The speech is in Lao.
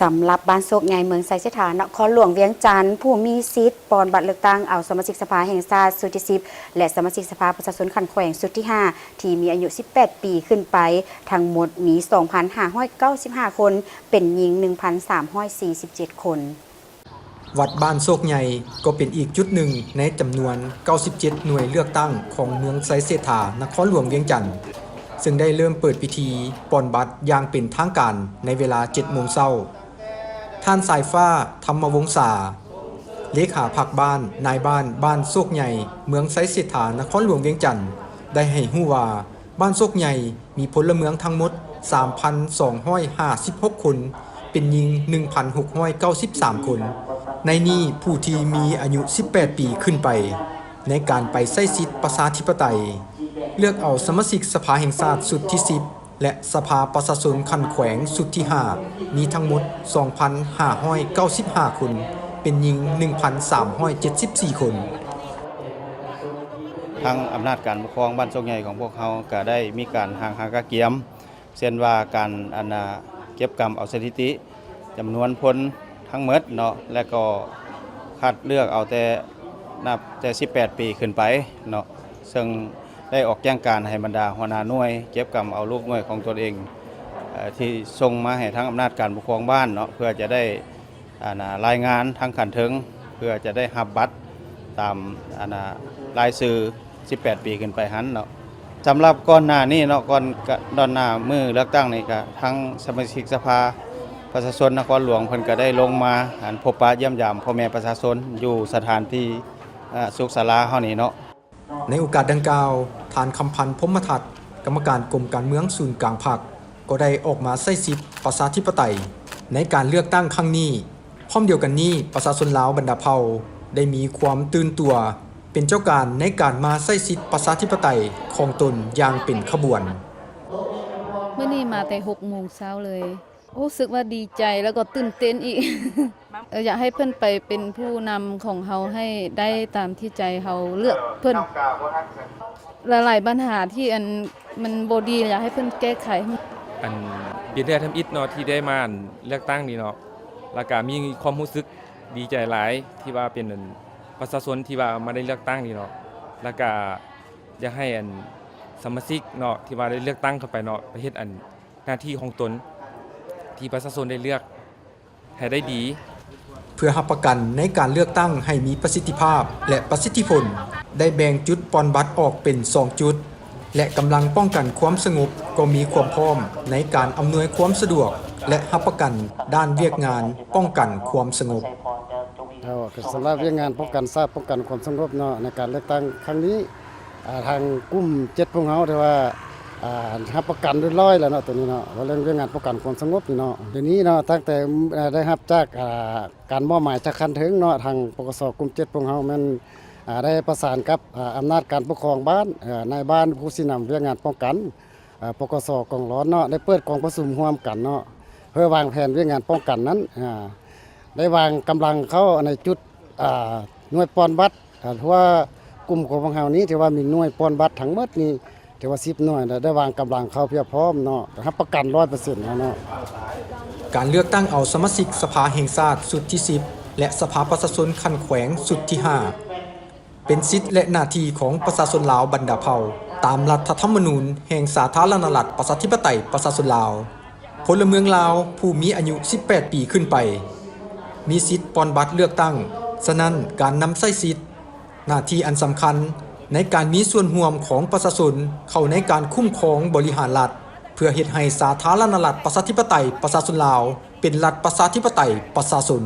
ສຳລັບບ້ານໂຊກໃຫຍ່ ເມືອງໄຊເສດຖາ ນະຄອນຫຼວງວຽງຈັນ ຜູ້ມີສິດປ່ອນບັດເລືອກຕັ້ງເອົາສະມາຊິກສະພາແຫ່ງຊາດຊຸດທີສິບ ແລະ ສະມາຊິກສະພາປະຊາຊົນຂັ້ນແຂວງຊຸດທີຫ້າ ທີ່ມີອາຍຸສິບແປດປີຂຶ້ນໄປ ທັງໝົດມີສອງພັນຫ້າຮ້ອຍເກົ້າສິບຫ້າຄົນ, ເປັນຍິງໜຶ່ງພັນສາມຮ້ອຍສີ່ສິບເຈັດຄົນ. ວັດບ້ານໂຊກໃຫຍ່ກໍເປັນອີກຈຸດໜຶ່ງໃນຈຳນວນເກົ້າສິບເຈັດໜ່ວຍເລືອກຕັ້ງຂອງເມືອງໄຊເສດຖາ ນະຄອນຫຼວງວຽງຈັນ, ເຊິ່ງໄດ້ເລີ່ມເປີດພິທີປ່ອນບັດຢ່າງເປັນທາງການໃນເວລາເຈັດໂມງເຊົ້າ. ທ່ານ ສາຍຟ້າ ທຳມະວົງສາ ເລຂາພັກບ້ານ ນາຍບ້ານບ້ານໂຊກໃຫຍ່ ເມືອງໄຊເສດຖາ ນະຄອນຫຼວງວຽງຈັນ ໄດ້ໃຫ້ຮູ້ວ່າ ບ້ານໂຊກໃຫຍ່ມີພົນລະເມືອງທັງໝົດສາມພັນສອງຮ້ອຍຫ້າສິບຫົກຄົນ, ເປັນຍິງໜຶ່ງພັນຫົກຮ້ອຍເກົ້າສິບສາມຄົນ, ໃນນີ້ຜູ້ທີ່ມີອາຍຸສິບແປດປີຂຶ້ນໄປ ໃນການໄປໃຊ້ສິດປະຊາທິປະໄຕ ເລືອກເອົາສະມາຊິກສະພາແຫ່ງຊາດຊຸດທີສິບ ແລະ ສະພາປະຊາຊົນຂັ້ນແຂວງຊຸດທີຫ້າ ມີທັງໝົດສອງພັນຫ້າຮ້ອຍເກົ້າສິບຫ້າຄົນ, ເປັນຍິງໜຶ່ງພັນສາມຮ້ອຍເຈັດສິບສີ່ຄົນ. ທາງອຳນາດການປົກຄອງບ້ານໂຊກໃຫຍ່ຂອງພວກເຮົາກະໄດ້ມີການຮ່າງຫາກະກຽມ ເຊັ່ນວ່າການ ອັນນາ ເກັບກຳເອົາສະຖິຕິຈຳນວນພົນທັງໝົດເນາະ ແລະ ກໍຄັດເລືອກເອົາແຕ່ ນັບແຕ່ສິບແປດປີຂຶ້ນໄປເນາະ ເຊິ່ງໄດ້ອອກແຈ້ງການໃຫ້ບັນດາຫົວໜ້າໜ່ວຍ ເກັບກຳເອົາລູກໜ່ວຍຂອງຕົນເອງ ເອີ ທີ່ສົ່ງມາໃຫ້ທາງອຳນາດການປົກຄອງບ້ານເນາະ ເພື່ອຈະໄດ້ ອັນນາ ລາຍງານທາງຂັ້ນເທິງ ເພື່ອຈະໄດ້ຮັບບັດຕາມ ອັນນາ ລາຍຊື່ສິບແປດປີຂຶ້ນໄປຫັ້ນເນາະ. ສຳລັບກ່ອນໜ້ານີ້ເນາະ ກ່ອນ ກ່ອນໜ້າມື້ເລືອກຕັ້ງນີ້ກະ ທາງສະມາຊິກສະພາປະຊາຊົນນະຄອນຫຼວງ ເພິ່ນກະໄດ້ລົງມາ ອັນ ພົບປະຢ້ຽມຢາມພໍ່ແມ່ປະຊາຊົນຢູ່ສະຖານທີ່ ເອີ ສຸກສາລາເຮົານີ້ເນາະ. ໃນໂອກາດດັ່ງກ່າວ, ທ່ານ ຄຳພັນ ພົມມະທັດ ກຳມະການກົມການເມືອງສູນກາງພັກ ກໍໄດ້ອອກມາໃຊ້ສິດປະຊາທິປະໄຕໃນການເລືອກຕັ້ງຄັ້ງນີ້. ພ້ອມດຽວກັນນີ້, ປະຊາຊົນລາວບັນດາເຜົ່າໄດ້ມີຄວາມຕື່ນຕົວ ເປັນເຈົ້າການໃນການມາໃຊ້ສິດປະຊາທິປະໄຕຂອງຕົນຢ່າງເປັນຂະບວນ. ມື້ນີ້ມາແຕ່ຫົກໂມງເຊົ້າເລີຍ. ຮູ້ສຶກວ່າດີໃຈ ແລ້ວກໍຕື່ນເຕັ້ນອີກ. ເອີ ຢາກໃຫ້ເພິ່ນໄປເປັນຜູ້ນຳຂອງເຮົາໃຫ້ໄດ້ຕາມທີ່ໃຈເຮົາເລືອກເພິ່ນ. ຫຼາຍໆບັນຫາທີ່ ອັນ ມັນບໍ່ດີ ຢາກໃຫ້ເພິ່ນແກ້ໄຂ. ອັນ ເປັນເທື່ອທຳອິດເນາະ ທີ່ໄດ້ມາ ອັນ ເລືອກຕັ້ງນີ້ເນາະ ແລ້ວກະມີຄວາມຮູ້ສຶກດີໃຈຫຼາຍ ທີ່ວ່າເປັນ ອັນ ປະຊາຊົນທີ່ວ່າມາໄດ້ເລືອກຕັ້ງນີ້ເນາະ ແລ້ວກະຢາກໃຫ້ ອັນ ສະມາຊິກເນາະ ທີ່ວ່າໄດ້ເລືອກຕັ້ງເຂົ້າໄປເນາະ ໄປເຮັດ ອັນ ໜ້າທີ່ຂອງຕົນທີ່ປະຊາຊົນໄດ້ເລືອກໃຫ້ໄດ້ດີ. ເພື່ອຮັບປະກັນໃນການເລືອກຕັ້ງໃຫ້ມີປະສິດທິພາບ ແລະ ປະສິດທິຜົນ, ໄດ້ແບ່ງຈຸດປ່ອນບັດອອກເປັນສອງຈຸດ ແລະ ກຳລັງປ້ອງກັນຄວາມສະຫງົບກໍມີຄວາມພ້ອມໃນການອຳນວຍຄວາມສະດວກ ແລະ ຮັບປະກັນດ້ານວຽກງານປ້ອງກັນຄວາມສະຫງົບ. ເຈົ້າ ສຳລັບວຽກງານປ້ອງກັນຊາດ ປ້ອງກັນຄວາມສະຫງົບເນາະ ໃນການເລືອກຕັ້ງຄັ້ງນີ້ ອ່າ ທາງກຸ່ມເຈັດພວກເຮົາ ຖືວ່າ ອ່າ ຮັບປະກັນເລີຍຮ້ອຍແລ້ວເນາະ ໂຕນີ້ເນາະ ວ່າເລື່ອງວຽກງານປ້ອງກັນຄວາມສະຫງົບນີ້ເນາະ. ດຽວນີ້ເນາະ ຕັ້ງແຕ່ ເອີ ໄດ້ຮັບຈາກ ອ່າ ການມອບໝາຍຈາກຂັ້ນເທິງເນາະ ທາງ ປກສ ກຸ່ມເຈັດພວກເຮົາແມ່ນ ອ່າ ໄດ້ປະສານກັບ ອ່າ ອຳນາດການປົກຄອງບ້ານ ເອີ ນາຍບ້ານ ຜູ້ຊີ້ນຳວຽກງານປ້ອງກັນ ເອີ ປກສ ກອງລອນເນາະ ໄດ້ເປີດກອງປະຊຸມຮ່ວມກັນເນາະ ເພື່ອວາງແຜນວຽກງານປ້ອງກັນນັ້ນ ອ່າ ໄດ້ວາງກຳລັງເຂົ້າໃນຈຸດ ອ່າ ໜ່ວຍປ່ອນບັດ ອ່າ ທົ່ວກຸ່ມຂອງພວກເຮົານີ້ ທີ່ວ່າມີໜ່ວຍປ່ອນບັດທັງໝົດນີ້ ທີ່ວ່າສິບໜ່ວຍ ໄດ້ ໄດ້ວາງກຳລັງເຂົ້າພຽບພ້ອມເນາະ ຮັບປະກັນຮ້ອຍເປີເຊັນເນາະ. ການເລືອກຕັ້ງເອົາສະມາຊິກສະພາແຫ່ງຊາດຊຸດທີສິບ ແລະ ສະພາປະຊາຊົນຂັ້ນແຂວງຊຸດທີຫ້າ ເປັນສິດ ແລະ ໜ້າທີ່ຂອງປະຊາຊົນລາວບັນດາເຜົ່າ ຕາມລັດຖະທຳມະນູນແຫ່ງສາທາລະນະລັດ ປະຊາທິປະໄຕ ປະຊາຊົນລາວ. ພົນລະເມືອງລາວຜູ້ມີອາຍຸສິບແປດປີຂຶ້ນໄປ ມີສິດປ່ອນບັດເລືອກຕັ້ງ. ສະນັ້ນ, ການນຳໃຊ້ສິດ, ໜ້າທີ່ອັນສຳຄັນໃນການມີສ່ວນຮ່ວມຂອງປະຊາຊົນເຂົ້າໃນການຄຸ້ມຄອງບໍລິຫານລັດ ເພື່ອເຮັດໃຫ້ສາທາລະນະລັດ ປະຊາທິປະໄຕ ປະຊາຊົນລາວ ເປັນລັດປະຊາທິປະໄຕ ປະຊາຊົນ.